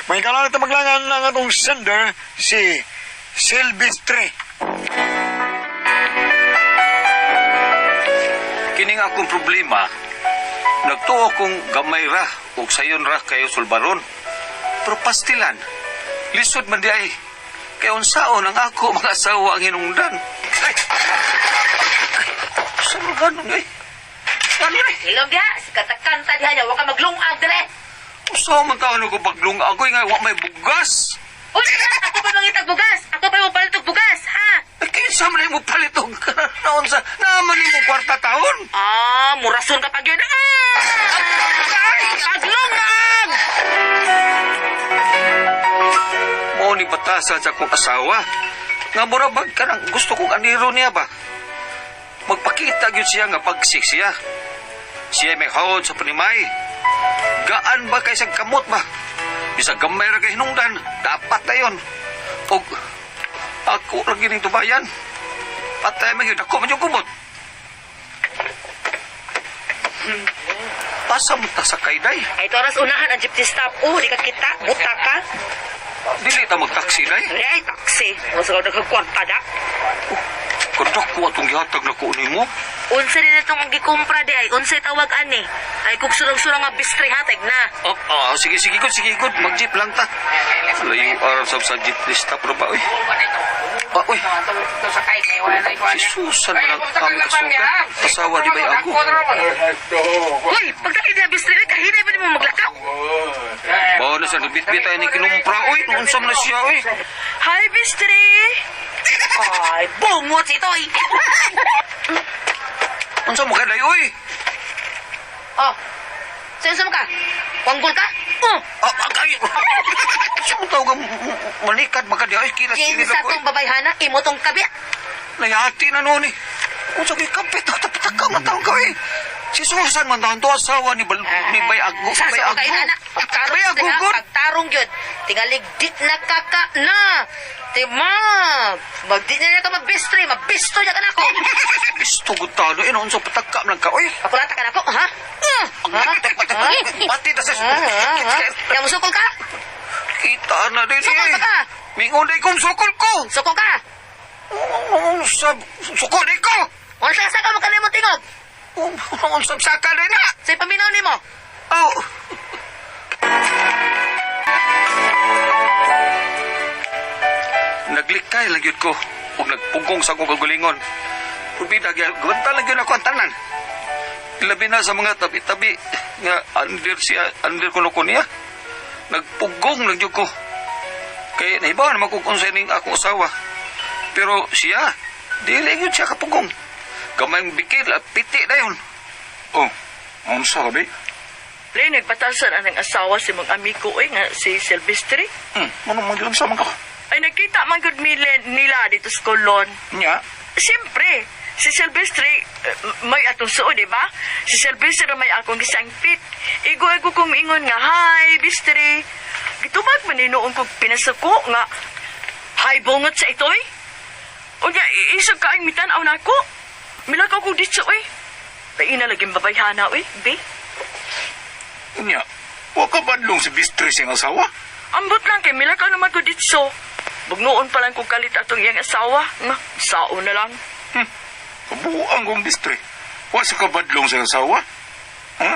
May kalanit na maglangan ang atong sender, si Silvestre. Kining akong problema, nagtuo kong gamay ra ug sayon ra kayo sulbaron. Pero pastilan, lisod man di ay. Kay unsaon ang ako mga asawa ang hinungdan. Ay! Ay! Sa mga ganun ay. Ano ni? Ilong diha, si katakanta diha niya, wa ka maglungag dire. Usaw man taon ako baglong agoy nga wa may bugas. Uy, ako pa mangitag bugas. Ako pa mo palit og bugas, ha? Ay, kinsa man mo palit og naon sa naaman nimo kwarta taon. Ah, murason ka pag yun. Ah! Paglungag! Mao ni batasan sa akong asawa. Nga mura bag kanang gusto kong aniro niya ba? Magpakita gyud siya nga pagsik siya. Siya may hawod sa panimay. Gaan ba kay sa kamot ba? Bisag gamay ra kay hinungdan, dapat na yon. Og ako ra gining tubayan. Patay man gyud ako man yung kumot. Asa mo ta sa kayday? Ay, toras unahan ang jeepney stop. Oh, di ka kita. Buta ka. Dili ta magtaksi day. Ay, taxi. Mas ka nagkagkwarta da. Kadak ko atong gihatag na ko nimo. Unsa din itong gikumpra di ay? Unsay tawag ani? Ay, kung surang-surang nga bistri hatag na. Oh, oh, sige, sige, good, sige, good. Mag-jeep lang ta. Layo araw sa jeep lista pero ba, uy. Ah, uy. Si Susan ba lang kami kasuka? Asawa di ba'y ako? Uy, pagdali na bistri, uy, kahinay ba ni mo maglakaw? Bawa na sa nabitbit tayo ni kinumpra, uy. Noon sa na siya, uy. Hi, bistri! Ay, bungot ito, eh. Unsa mo kaday, uy. Oh, saan ka? Wanggol ka? Oh, Ah, ah, ay. Sa mo tawag ang manikad magkadi, ay. Kilas, kinsa kilas, uy. tong babayhana, imo tong kabi. Nayati na noon, eh. Unsa kay kapit, tapit ka matang ka, eh. Si Susan man taon to asawa ni, Bal ni Bay Aggo. Sa Bay sa Aggo. kay na. Pagtarong Bay Aggo, gyud, good. pagtarong gyud. Tingalig di na kaka na. Tima, magdi na ka mabistri, mabisto niya ka nako. Gusto ko talo, eh, noon sa patagka lang ka, uy. Pakulata ka nako, ha? Ha? Ha? Pati na sa... Ha? Ha? Kaya musukol ka? Kita na din Sukol eh. ka ka? Mingon day kong sukol ko. Sukol ka? Sa sukol day ko. Unsa sa ka mo kanimo tingog? Unsa saka day na. Sa paminaw nimo. Oh. Naglikay lang yun ko ug nagpugong sa akong kagulingon. Pubida, gawanta lang yun ako ang tanan. Labi na sa mga tabi-tabi nga under siya, under ko ko niya. Nagpugong lang yun ko. Kaya nahibaw naman ko kung sa ining akong asawa. Pero siya, dili yun siya kapugong. Gamay bikil at piti na yun. Oh, unsa ka ba? Pre, nagpatasan ang asawa si mga amigo oy nga si Silvestre. Ano man yun sa mga ka? Ay nakita man gud nila dito sa Colon. Nya, Siyempre, si Silvestre eh, may atong suod, di ba? Si Silvestre may akong gisangpit. Igo-igo kong ingon nga, "Hi, Bistre." Gitubag man ni noon kong pinasuko nga, "Hi, bungot sa itoy." Unya, isog ka ang mitan-aw nako. Milakaw ko dito, oy. Taina laging babayhana, oy, be. nya. Wa ka badlong si Bistri siyang asawa? Ambot lang kay milakaw naman ko dito. Bugnoon pa lang kong kalit atong iyang asawa. Nga, sao na lang. Kabuang kong Bistri. Wa sa kabadlong siyang asawa? Ha?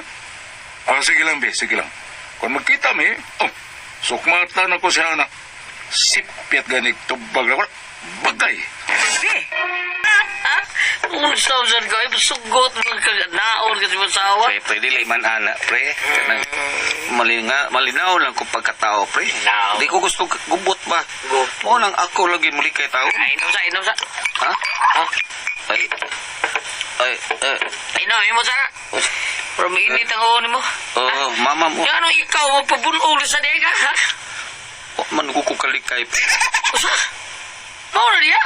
Ah, sige lang, be, sige lang. Kung magkita mi, oh, sukmata na ko siya anak. Sipyat ganig tubag na ko. Bagay! Be, Unsa sad ka, ay, sugot man ka, naon kasi masawa. Pre, pre, dili man ana, pre. Kanang malinga, malinaw lang ko pagkatao, pre. Linaw. Di ko gusto gubot ba. Gubot. Mo nang ako lagi muli kay tao. Ay, inom sa, inom sa. Ha? Ha? Ay, ay, eh, Ay, inom, imo sa. Pero mainit ang ulo mo. oh, mama mo. Nga anong ikaw, magpabulol sa dega, ha? Wa man ko kalikay, pre. Usa? Mao na diya?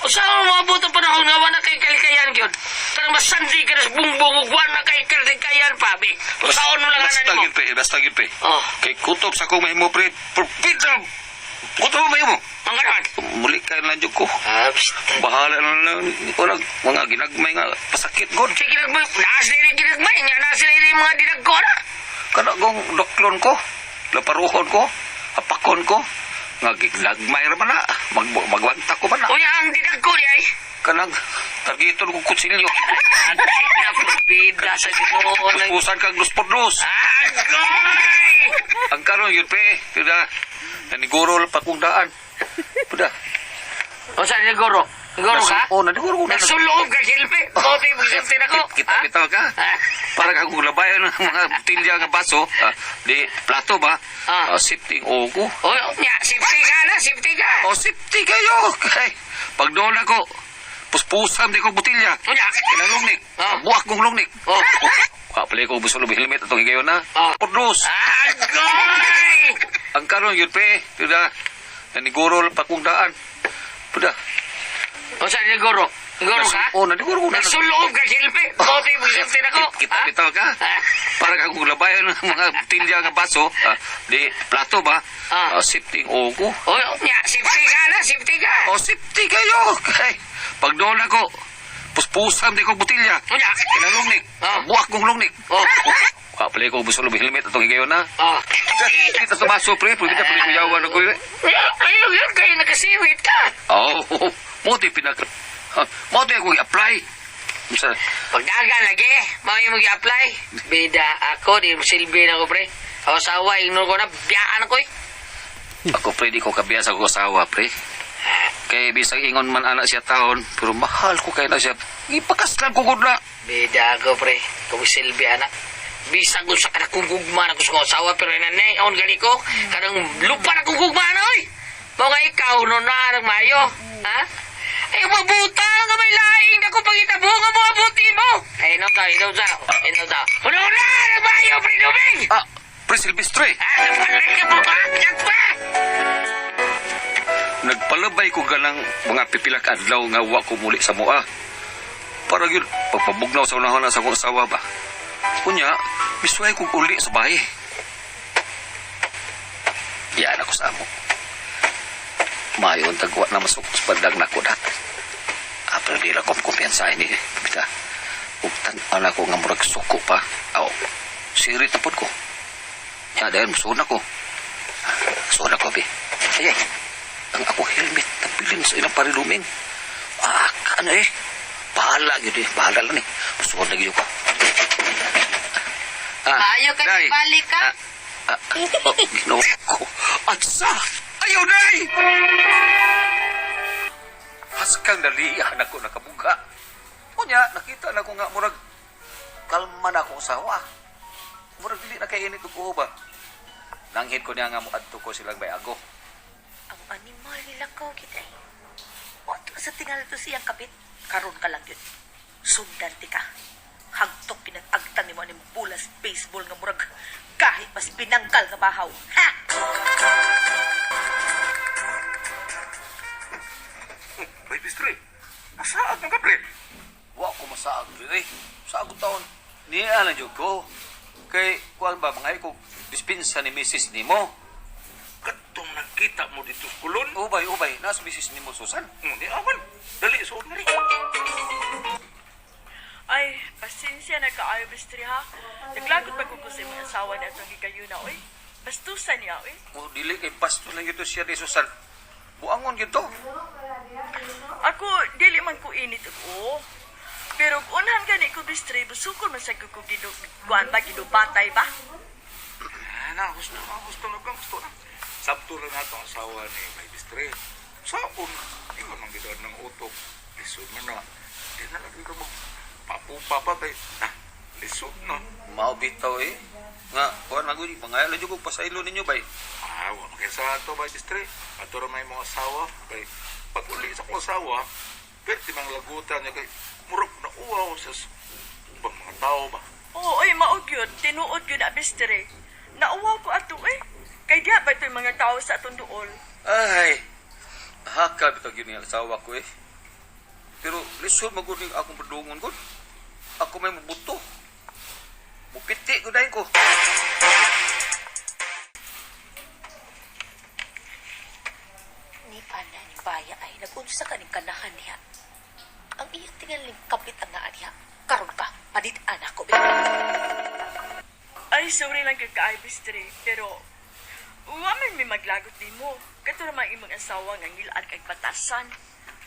Usa ang maabot ang panahon nga wala kay kalikayan gyud. Kanang masandi ka na sa bungbong ug wala kay kalikayan pa, be. Usaon mo lang Basta ana nimo. gyud, pre, basta gyud, pre. Oh. Kay kutob sa akong mahimo, pre. Pero, kutob mo mahimo. Ang ganon. Muli kay lang jud ko. Ah, basta. Bahala na lang. Wala, mga ginagmay nga pasakit god. Sige, ginagmay. Naas na rin ginagmay. Nga naas na rin mga dinagko na. Kana gong doklon ko, laparuhon ko. Apakon ko. Nga giglagmay ra man na. Magwanta ko man na. Unya ang dinag ko di ay. Kanang targeton ko kutsilyo. Ang bida sa Ginoo ng Puspusan kag dos por dos. Agoy! Ang karon yun pre, pida naniguro pa kong daan. Pida. Unsa niguro? Niguro ka? Oh, naniguro ko na. Nagsuloob ka silbi. Bote mo silbi na ko. Kita kita ka. Para kang labayan ng mga botelya nga baso, di plato ba? Ah. Ah, safety o ko. O, nya, safety ka na, safety ka. O safety kayo. Kay pag doon ako, puspusan di ko botelya. Unya. Kinalungnik. Ah. Buwak kong lungnik. Oh. Wa pala ko gusto lubi helmet atong higayon na. Ah. Pudlos. Agoy! Ang karon yun pre, pida naniguro pa kong daan. Pida. Unsa niguro? Niguro ka? Oh, naniguro ko na. Nagsuloob ka silbi. Bote mo silbi na ko. Kita kita ka. Ah. Para kang labayan ng mga botelya nga baso, di plato ba? Ah. Ah, safety o ko. O, nya, safety ka na, safety ka. O safety kayo. Kay pag doon ako, puspusan di ko botelya. Unya. Kinalungnik. Ah. Buwak kong lungnik. Oh. Wa pala ko gusto lubi helmet atong higayon na. Oh. Kita sa baso pre, pwede ka pala kuyawan ako. Ayaw yun, kayo nakasiwit ka. Oh, mo ti pinaka. Mo ti ako i-apply. Sa Pagdagan lagi, mao yung mag-apply. Bida ako, di silbi na ko, pre. Ako sawa, ignore ko na, biyaan ako eh. Ako pre, di ko kabiya sa akong asawa pre. Kay bisag ingon man ana siya taon, pero mahal ko kay na siya. Ipakaslan ko gud na. Bida ako, pre. Kung silbi, anak. Bisag ko sa kanang gugma na ko sa asawa, pero nanay, on gali ko, kanang lupa na kong gugma na, oy. Mao nga ikaw, no na, mayo. Ha? Ay, mabuta nga may laing na kong pangitabo nga mo abuti mo. Ay, no, ka, ikaw sa, ikaw sa. Una-una, nagmayo, pre, lubing! Ah, pre Silvestre. Ah, nagpalit ka mo ba? Nagpa! Nagpalabay ko ganang mga pipilak adlaw nga wa ko muli sa mua. Para yun, pagpabugnaw sa unahon na sa akong asawa ba. Unya, misuway kong uli sa bahay. Yan ako sa amo. Mayon tagwa na masuk sa bandag na ko dat. Ah, pero di lang kumpiyansa ini. Bita, ug tan-aw na ko nga murag suko pa. Aw, sirit na pod ko. Ya, dahil musuon ako. Suon ako, bi. Ay, ay, ang ako helmet nabilin sa ilang pariluming. Ah, ano eh. Bahala gyud eh. Bahala lang eh. Musuon na gyud ko. Ah, Ayaw ka Day. balik ka. Ah, oh, ginoo ko. At sa! Ayaw, day! Haskang dalihan ako nakabuga. Unya, nakita na ko nga murag kalma na akong asawa. Murag dili na kay init og uho ba. Nanghid ko niya nga muadto ko silang bayago. Ang animal nila ko kita eh. Oto sa tingal to siyang kapit, karon ka lang yun. Sundan ti ka. Hagtok pinag-agtan nimo ani bulas baseball nga murag kahit mas binangkal nga bahaw. Ha! Bay, Bistre, masaag man ka, pre. Wa ko masaag diri. Sa akong taon. Niya na jud ko. Kay kuan ba mga ko dispensa ni Mrs. Nimo. Katong nakita mo dito sa kulon. Ubay ubay nas Mrs. Nimo Susan. Ni aman, dali suod na rin. Ay, pasensya na kaayo, Bistri, ha? Naglagot pa ko ko sa imong asawa na itong higayuna, oy. Bastusan niya, oy. O dili kay basto lang gyud to siya ni Susan. Buangon gyud to. Ako, dili man ko init og oo. Pero kung unhan gani ko, Bistri, busukol man sa ko ko gidu, kuan ba, gidubatay ba? Ah, na, gusto na, gusto na, gusto na. Sabto lang nato ang asawa ni Bay Bistre. Saon, ingon man gid ng utok. Lisod man na. Di na lang ka mo. Papupa pa kay. Ah, lisod na. Mao bitaw eh. Nga kuan magud mga lang jud ko pasaylo ninyo bay. Ah, wa man kay sa ato Bay Bistre. Ato ra may mga asawa kay pag uli sa akong asawa, pwede mang lagutan niya kay murag na uwaw sa ubang mga tao ba. Oo, oy, maog yun. Tinuod yun na, Bistri. Nauwaw ko ato, eh. Kay diha ba ito'y mga tao sa atong duol? Ay. Haka bitaw gyud ni asawa ko eh. Pero lisod magud ning akong padungon gud. Ako may mubuto. Mupiti ko dayon ko. Ni pana ni Baya ay nagunsa ka ning kanahan niya. Ang iyang tingaling kapit ang naa niya. Karon ka, panit-an ako. Ay, sorry lang kay kaayo, Bistri. Pero, Wa man may maglagot nimo. Kato naman imong asawa nga ngilaan kag batasan.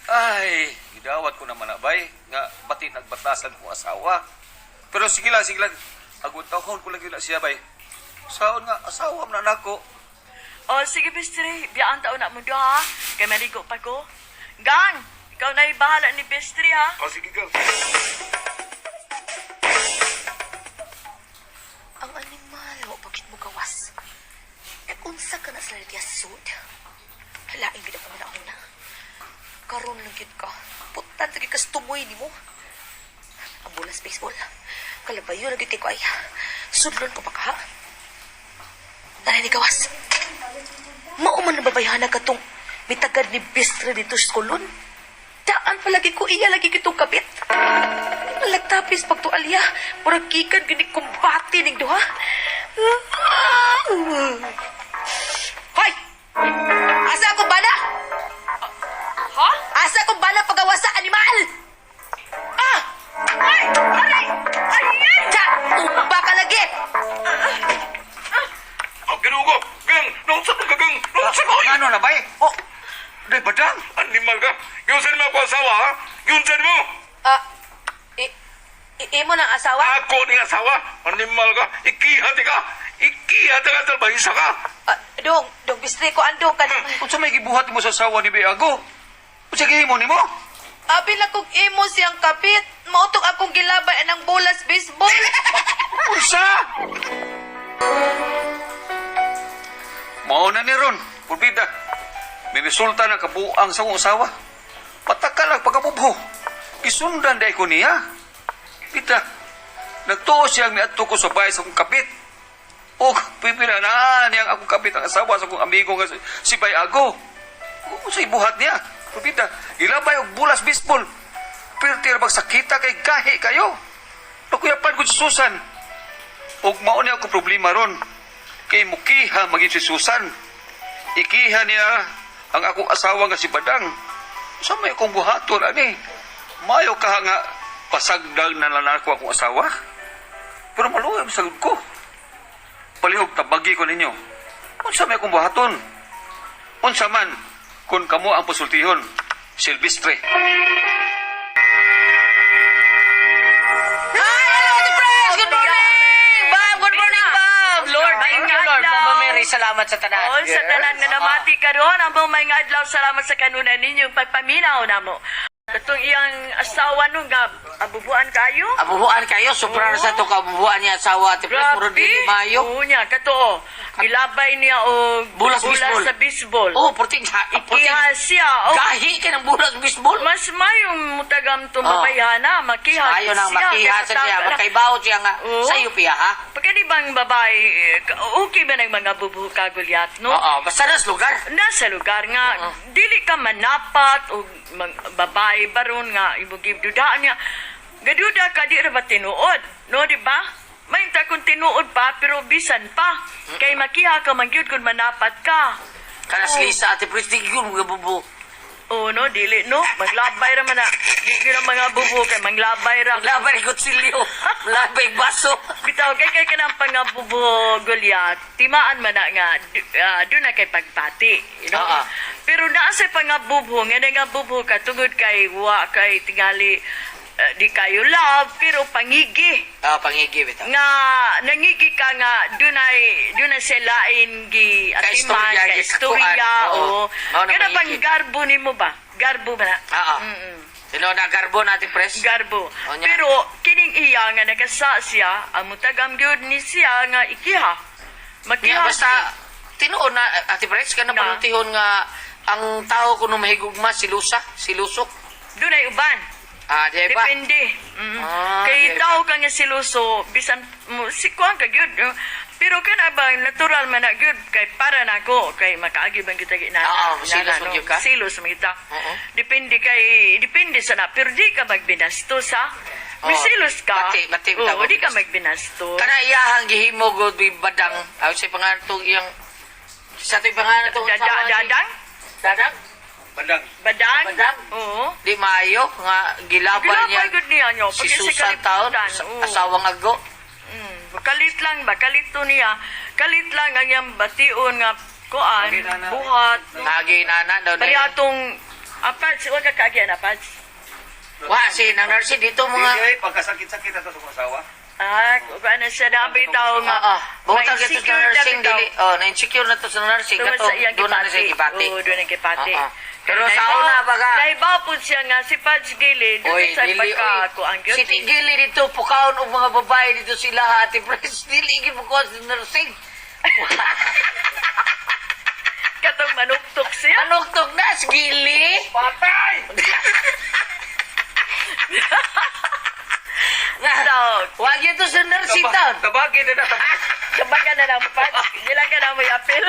Ay, gidawat ko naman na, bay. Nga, bati nagbatasan ko asawa. Pero sige lang, sige lang. Agutahon ko lang yun na siya, bay. Saon nga, asawa man na nako. O sige, Bistri, biyaan taon na mo do ha. Kay maligo pa ko. Gang, ikaw na bahala ni Bistri ha. Ah, sige ka. Ang animal, wa bakit mo gawas? Nag-unsa ka na sila niya sud. Laing gid ako na. Karon lang gid ka. Putan sa kas tumoy nimo. Ang bolas baseball. Kalabayo lagi kay ko ay. Sudlon ko pa ka. ha? Nanay ni gawas. Mao man nababayhana katong mitagad ni Bistre dito sa kulon. Daan palagi ko iya lagi kitong kabit. Nalagtapis pagtualya. Murag gikan gini kumbati ning duha. Hoy! Asa akong bana? Ha? Asa akong bana pagawa sa animal? Ah! Ay! Aray! Ay! Ay! Tsa! Tumba ka lagi! Ah, Ginoo ko. Gang, naunsa ka gang? Naunsa ka oy? Ano na, bay? Oh, Day, badang. Animal ka. Giunsa nimo ako asawa ha? Giunsa nimo? ah, imo ng asawa? Ako ning asawa. Animal ka. Ikiha ti ka. Ikiha ti ka talbahisa ka. Ah, dong, dong bistre ko andong ka. Unsa may gibuhat mo sa asawa ni Beago? Unsa gihimo nimo? Abi lang kong imo siyang kapit. Mautong akong gilabay anang bolas baseball. Unsa? Mao na ni Ron, purbida. May resulta na kabuang sa akong asawa. Pataka lang pagkabubho. Gisundan dahil ko niya. Bida, nagtuo siyang miadto ko sa bahay sa akong kapit. O, pipila na niyang akong kapit ang asawa sa akong amigo nga si Bayago. Unsa ibuhat niya? Purbida, gilabay og bulas baseball. Pero tira magsakita kay gahi kayo. Nakuyapan ko si Susan. Ug mao niya ako problema ron. Kay mukiha maging si Susan. Ikiha niya ang akong asawa nga si Badang. Sa may akong buhaton ani. Mayo ka nga pasagdal na lanako akong asawa. Pero maluoy ang sagod ko. Palihog tabagi ko ninyo. Unsa may akong buhaton? Unsa man kun kamo ang pasultihon, Silvestre. Hi, hello, Ate Fresh! Good morning! Bam, good morning, Bam! Lord, thank you, Lord. Mama Mary, salamat sa tanan. All sa tanan nga namati karon ang may nga adlaw salamat sa kanunan ninyong pagpaminaw namo. Katong iyang asawa nung nga abubuan kayo. Abubuan kayo, sobra na sa itong kabubuan niya asawa, Ate Fresh. Muro dili mayo. Oo niya, katoo. Gilabay niya og Bulas baseball. sa baseball. Oh, porting, porting. Ikiha siya. Oh, Gahi ka ng bulas baseball. mas mayong mutagam tumabayhana, makiha Ayo nang siya. makiha sa kaysa siya, taga- makaibaw siya nga. Oo. Sa'yo piya, ha? Pagka di bang babae, eh, okay ba ng mga bubuho kagulyat, no? Oo, basta nasa lugar. Nasa lugar nga, Oo. dili ka manapat o mang, babae baron nga imong gibdudaan niya. Gaduda ka di ra ba tinuod, no di ba? May kung tinuod pa pero bisan pa. Kay makiha ka man gyud kung manapat ka. Kanas Lisa, Ate Pris, di yun mga bubo. Oo, no, dili, no. Maglabay ra man na. Di gyud ang mga bubo kay manglabay ra. Maglabay kutsilyo, maglabay baso. Bitaw kay kay kanang pangabubo Goliath, timaan man na nga doon na kay pagpati, you know? Oo. Pero naa sa pangabubo nga nangabubo ka tungod kay wa kay tingali di kayo love pero pangigi Ah, pangigi, bitaw. nga nangigi ka nga dunay dunay sa lain gi Ka atiman istorya, ka gi istorya kakuan, oo. o Mao na kana bang pangigi. garbo nimo ba garbo ba na Oo. Sino na garbo na, Ate Pres? Garbo. O niya. Pero kining iya nga nagasa siya, ang mutagam gyud ni siya nga ikiha. Makiha Nga, basta, siya. tinuon na, Ate Pres, ka na Na. panultihon nga, ang tao kuno mahigugma, silusa, silusok. Dunay uban. Ah, di ba? Depende. Mm. Ah, Kay di ba? tao ka nga siluso, bisan mo si kuan ka gyud. No? Pero kana ba natural man na gyud kay para nako kay makaagi man kita ginana. Oo, silos man gyud ka? Silos man kita. Oo. Depende kay depende sa na pero di ka magbinastos ha. Oo. Misilos ka. Bati, bati, Oo, bitaw, di ka magbinastos. Kana iyahang gihimo god bi badang. Aw sa pangalan tong iyang sa to'y pangalan tong asawa ni- Dadang? Dadang? Badang. Badang? Badang? Oo. Di maayo nga gilaban Gilabay niya gud niya nyo. si Pag sa Susan taon, kalibutan, sa oo. asawang ago. Mm. Kalit lang ba? Kalit to niya. Kalit lang ang iyang bation nga kuan, buhat. Nagi nana daw na. Pari atong apads, wa ka kaagyan apads. Wa si nang nursing dito mga Hindi, pagkasakit-sakit ato sa asawa. Ah, kuan na siya na bitaw nga. Ah, ah. Butang ito sa Ma-insecure na nursing bitaw. dili. Oh, na-insecure na to sa nursing Tungod kato. sa iyang Doon na siya gibati. gibati. Oo, doon ang gibati. Ah, ah. Pero sa una baga. Naibaw po siya nga si Pads Gili. Doon Oy, sa dili pagka oy. kuan gyud. Si Tigili dito pukaon og mga babae dito sila Ate Pres. Dili gyud pukaon sa nursing. Katong manuktok siya. Anuktok na si Gili. Patay! Nga, Tawag. Wag yun to sa nursing town. Tabagin na na. Kabaga na lang, Pads. Dila ka na may apel.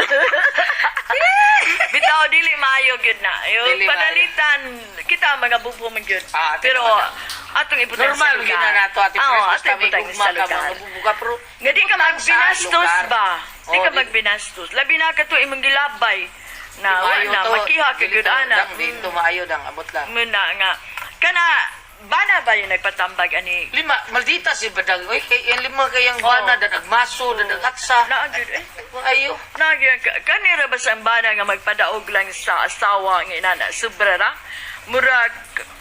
Bitaw, dili maayo gyud na. Yung Dili maayo. panalitan, kita ang mga bubo man gyud. Ah, Pero tama atong ibutang sa Normal lugar. gyud na nato Ate Pres. Oo, Basta atong may ibutang gugma sa ka lugar. mga bubuka pero Nga di ka butang sa magbinastos lugar. ba? Di Oh, ka magbinastos. Labi na ka to imong gilabay. Na, wa Maayo na, to. makiha ka Dili gyud to, ana. Dang, dito maayo dang abot lang. Muna nga. Kana, bana ba yung nagpatambag ani? Lima, maldita si Badag. Oy, kay yung lima kayang Oh. bana, dadagmaso, dadagaksa. Naa gyud eh. Maayo. Naa gyud kanira ba sa bana nga magpadaog lang sa asawa nga inana sobra ra? Murag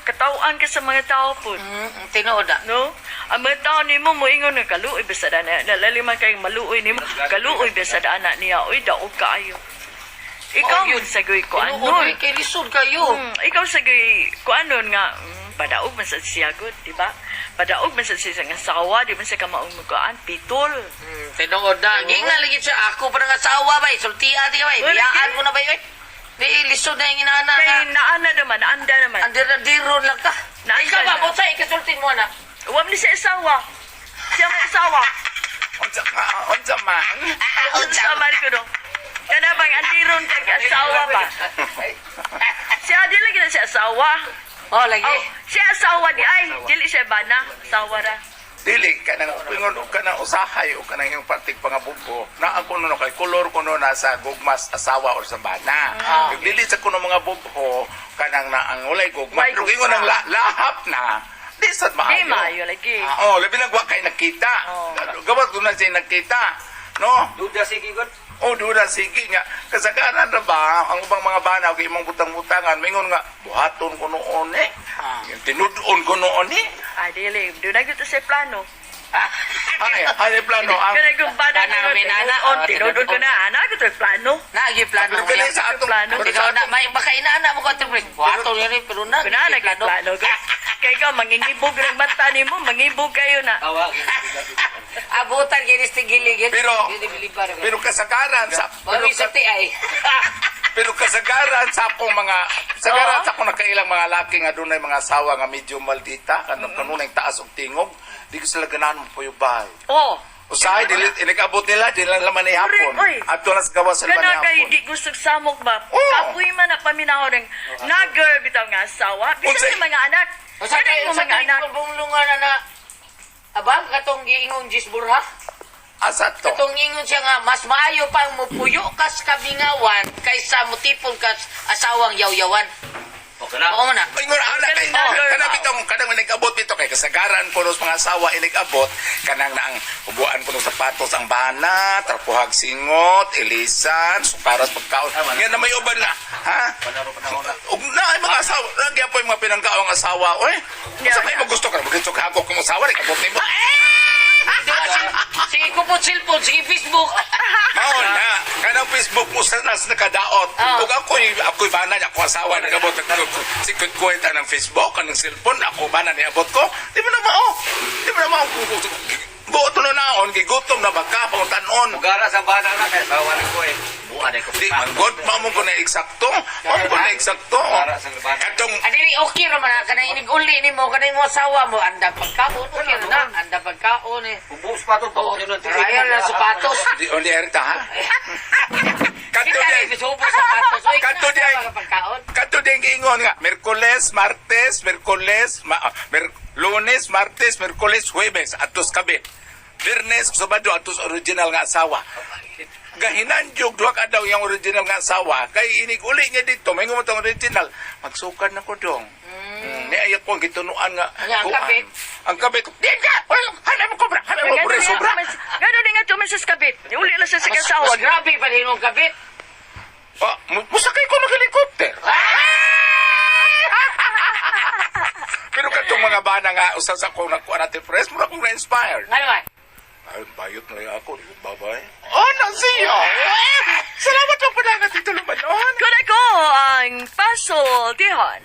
katawan ka sa mga tao po. Tinuod na. No? Ang mga tao nimo moingon nga kaluoy basta na nalaliman kay maluoy nimo. Kaluoy basta ana niya. Oy daog kaayo. Ikaw Oh, yun sagoy ko Tinuod, anon. oy, kay lisod kayo. Ikaw sagoy ko anon nga padaog man sa siya gud, di ba? Padaog man sa siya nga asawa, di man sa kamaong mukaan pitol. Tinuod na. Ginga lagi siya. Ako pa ng asawa bay. Sultian di ka bay. Wala, Biyaan di. ko na bay. Oy. Di lisod na yung inaana Kay nga. naana naman, naanda naman. Andir-andiron lang ka. Naanda Ikaw ba, na. Botsa, ikasultin mo na. Huwag ni siya asawa. Siya may asawa. Unsa ka, unsa man? Unsa man ko no. Kana bang andiron kag asawa ba? Siya dili gid siya asawa. Oh, lagi. Oh, siya asawa di ay, dili siya bana, asawa ra. Dili kanang ingon og kanang usahay o kanang yung partig pangabubo na ako no kay kolor kuno nasa gugmas asawa or sa bana. Ah. Kag dili sa kuno mga bubho kanang na ang walay gugma. Walay Pero ingon gugma. ang lahap na di sad maayo. Di maayo lagi. Oh, labi na wa kay nakita. Oh. Gawat ko na siya nakita. No? Duda sige god. Oh, duda sige nga. Kasagaran ra ba ang ubang mga bana kay imong butang-butangan mingon nga buhaton ko noon eh. Ah. Yung tinud-on ko noon eh. Ay dili, do na gyud sa plano. Ay, ay plano ang Kana kung bana Bana, ko may nana, tinud-on, oh, tinud-on ko na ana gyud to plano. Naagi plano. Pero kani sa atong Plano. pero sa Ikaw na, atong may baka inaana mo ka Ate Pres. Buhaton yun eh, pero na. Kuna na gyud plano. Kay ikaw mangingibog ng mata nimo, mangibog kayo na. Awa. Abutan kay ni Giligid. Pero kasagaran sa pero, Mami sa ti ay. pero kasagaran sa akong mga kasagaran Oo. sa akong nakailang mga laki nga dunay mga asawa nga medyo maldita kanang kanunay taas og tingog di ko sila ganahan mo puyubay. Oh. Usahay dili inigabot nila di lang laman ni hapon. Correct, oy. Adto na sa gawas sa laman Kana ni kay hapon. di gusto samok ba? Oo. Kapoy man na paminaw ng nagger bitaw nga asawa. Bisan Unsay- sa mga anak. Usa Kana kay mo usa mga kay anak. bunglungan na na. Abang katong giingon Jisburha. Asa to? Katong ingon siya nga mas maayo pang mupuyo kas kabingawan kaysa mutipon kas asawang yawyawan. Okay na. Oo man na. Ingon ana kay Oh. kanang bitong kanang inigabot bitaw kay kasagaran ko mga asawa inigabot kanang na ang ubuan ko sapatos ang bana, trapuhag singot, ilisan, sukaras pagkaon. Nga na may uban na, ha? Panaro panahon na. Ug na ay mga asawa, lagi po yung mga pinangkaong asawa, oy. Yeah, Sa may yeah. mo gusto ka, gusto ka ako kung asawa, ikabot nimo. Di ba? Sige kupot cellphone, sige Facebook. Mao na, kanang Facebook mo sa nas nakadaot. Ah. Ug ako ako'y bana niya, ako asawa nagabot sikot kwenta ng Facebook, kanang cellphone, ako bana ni abot ko. Di mo na mao. Di mo na mao. Buot na naon, gigutom na baka pangutan-on. Mugara sa bana na kay asawa na ko eh. Buha na ko. Di man god, mao mo ko na eksakto. Mao mo ko na eksakto. Para sa bana. Katong Adili okay ra man na kanang inig-uli nimo kanang mo asawa mo anda pagkaon okay ra na anda pagkaon eh. Ubus pa to bawo yun. Ayaw na sapatos. di only erta ha. Kadto Kita di rin subo sapatos. Oy, Kadto di ay- mga pagkaon. Kadto din giingon nga Merkules, Martes, Merkules, Lunes, Martes, Merkules, Huwebes atos kabi. Biyernes, Sabado atos original nga asawa. Gahinan jug duha ka daw yung original nga asawa kay inig uli niya dito may tong original magsukad na ko dong. Ni ayat ko ang gitunuan nga. Nga, ang kuan. kabit. Ang kabit. Di ka! Hanay mo kobra! Hanay mo kobra! Sobra! Gano'n nga ito man sa kabit. Uli lang sa Mas, asawa. mas grabe pa rin ang kabit. Ah, musakay ko ng helicopter. Pero katong mga bana nga, usa sa akong nakuha natin press, mura akong na-inspired. Nga naman. Ay, bayot na lang ako. Di ko babay. Oh, na siya! Salamat po pala nga, Tito Lumanon. Kun ako ang Paso Tihon.